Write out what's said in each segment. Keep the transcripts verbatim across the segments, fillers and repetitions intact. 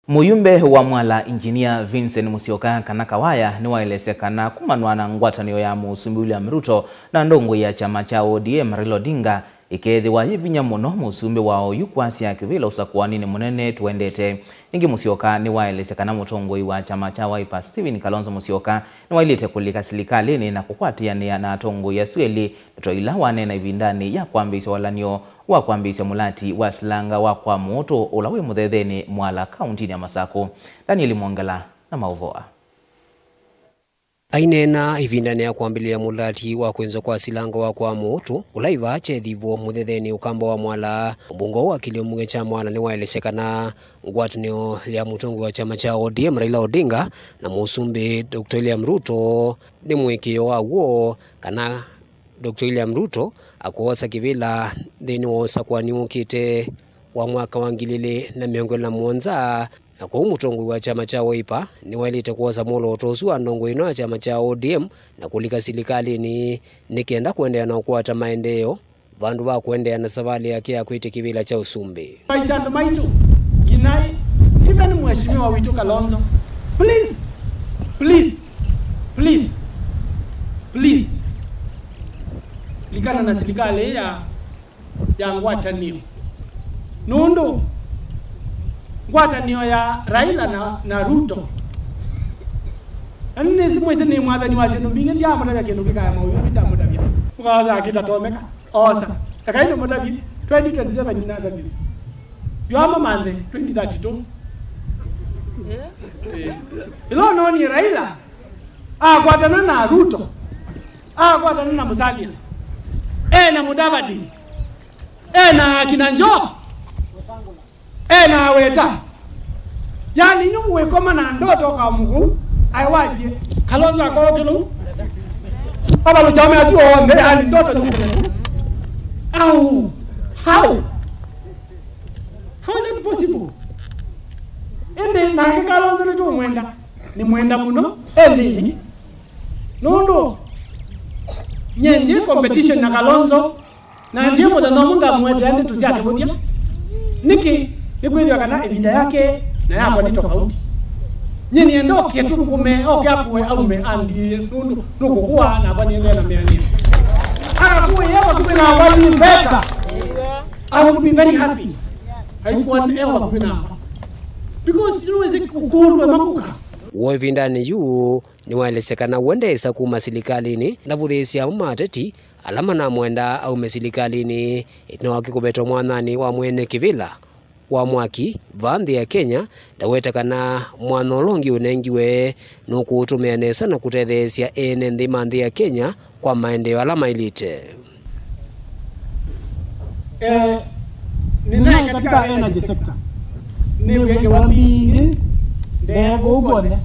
Mũyumbe wa Mwala Engineer Vincent Musyoka kana Kawaya nĩwaelesya kana kumanwa na ngwatanĩo ya Mũsumbĩ William Ruto na ndongoi ya kyama kya O D M Raila Odinga ĩkeethĩwa yĩ vinya mũno mũsumbĩ wa oyu kwasya kĩvĩla ũsakũaninĩ mũnene tũendete. Ningĩ Musyoka nĩwaelesya kana mũtongoi wa kyama kya Wiper Stephen Kalonzo Musyoka nĩwaĩlĩte kũlika silikalĩnĩ na kũkwatĩanĩa na atongoi asu elĩ, ndeto ila waneena ĩvindanĩ ya kwambĩĩsya walany'o wa kwambĩĩsya mũlati wa silanga wa kwa Mũũtũ ũla wĩ Mũthethenĩ Mwala kauntinĩ ya Masakũ. Daniel Mwongela na maũvoo aa. Aineena ĩvindanĩ ya kwambĩlĩlya mũlati wa kwĩnzwa kwa silanga wa kwa Mũũtũ ũla ĩvaa kyethivo Mũthethenĩ Ũkamba wa Mwala, mũmbunge wa kĩlĩo mbunge kya Mwala nĩwaelesya kana ngwatanĩo ya mũtongoi wa kyama kya O D M Raila Odinga na mũsumbĩ Doctor William Ruto nĩ mũĩkĩĩo wa w'o kana Doctor William Ruto akwosa kĩvĩla nthĩnĩ wa ũsakũani wũkĩte wa mwaka wa ngili ilĩ na mĩongo ĩlĩ na mũonza, na kwoou mũtongoi wa kyama kya Wiper nĩwaĩlĩte kwosa mwolooto ũsu wa ndongoi ĩno ya kyama kya O D M na kũlika silikalĩnĩ nĩ kenda kũendeea na ũkwata maendeeo vandũ va kũendeea na savalĩ yake ya kwĩtya kĩvĩla kya ũsumbĩ. Maisha andũ maitũ, nginai, even mheshimiwa witũ Kalonzo, please, please, please, please, likana na silikalĩ ya, ya ngwatanĩo. Nũndũ ngwatanĩo ya Raila na, na Ruto, na nĩnĩsĩ mwĩsĩ nĩ mwathani wa syĩndũ mbingĩ, ndiamũtavya kĩndũ kĩkaya maũyũ, ndiamũtavya. Mũkaosa akĩtatomeka. Osa. Ekai nĩmũtavye, twenty twenty-seven nĩnatavye. Yu amamanthe twenty thirty-two. Eh. Ĩla ũnoonie Raila akwatana na Ruto, akwatana na Musalia, e na Mudavadi, e na akina Joho, e na aweta. Yani, nyu wĩkoma na ndoto ka mũkũ, aiwasie, Kalonzo akookĩlũ. Aba lũkyaume asu onthe, yani, ndoto nyu. How? How? How is that possible? Ĩndĩ nake Kalonzo nĩtũmwenda, nĩmwenda mũno, ĩndĩ nũndũ nyie ndi competition na Kalonzo, na ndiĩ mũthenya ũmwe ngamũetea ndeto sya kĩvũthya. Nĩkĩ? Nĩkwĩthĩwa kana ĩvinda yake na yakwa nĩ tofauti. Nyie nĩenda oke tũthũkũme, oke akũe aume andiĩ nũndũ nũkũkũa nakwa nĩendeea na mĩanĩo. Akakũĩe vakuvĩ nakwa ni better. I will be very happy. Aikũa e vakuvĩ nakwa. Because you know, ĩsĩ ũkũlwe makuka. W'o ĩvindanĩ yu nĩwaelesya kana we ndeesa kuma silikalĩnĩ, ndavũthĩĩsya amwe ma ateti ala manamwenda aume silikalĩnĩ ĩtina wake kũvetwa mwananĩ wa mwene kĩvĩla wa mwaki vaa nthĩ ya Kenya. Ndaweta kana mwanya ũla ũngĩ ũnengiwe nũkũũtũmĩa nesa na kũtetheesya ene nthĩ ma nthĩ ya Kenya kwa maendeeo ala maĩlĩte. Eh, ninaye katika energy sector. Nĩw'e ngewa mbingĩ ndee kũu kw'onthe.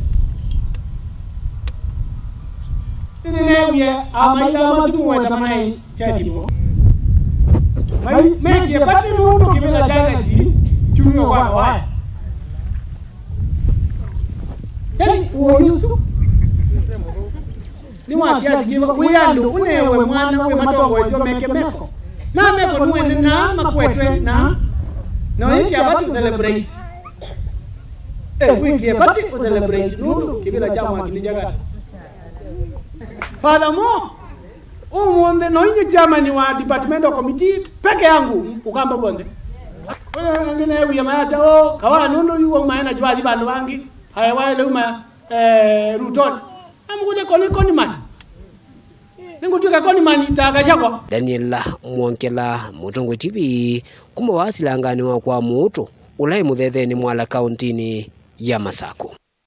Nĩnĩneewie amaitha masu mũweta mai kyethimo. Mai-, mekie vati nũndũ kĩvĩla kya energy kyumĩwe kwa Kawaya. Yani, ũoyu ũsu nĩ wa kiasi kĩva wĩ andũ ũnewe mwana wĩ matongoesyo meke meko. Na meko nĩwene na makwetwe na, na wĩkĩa vati ũcelebrate. Eh, wĩkĩe vati ũcelebrate nũndũ kĩvĩla kya mwaki nĩ kyakata. Furthermore, ũmũnthĩ no inye chairman wa departmental committee peke yangu Ũkamba w'onthe. Angĩ neewie mayasya, "Oh, Kawaya nũndũ yu wauma energy wathi vandũ vangĩ, aewa ĩle uma, eh, Rutoni." Amũkũlya, "Ko nĩ conman? Nĩngũtw'ĩka conman ta Gachagua?" Daniel Mwongela, Mũtongoi T V, kuma wa silanganĩ wa kwa Mũũtũ, ũla ĩ Mũthethenĩ Mwala kauntinĩ ya Masakũ.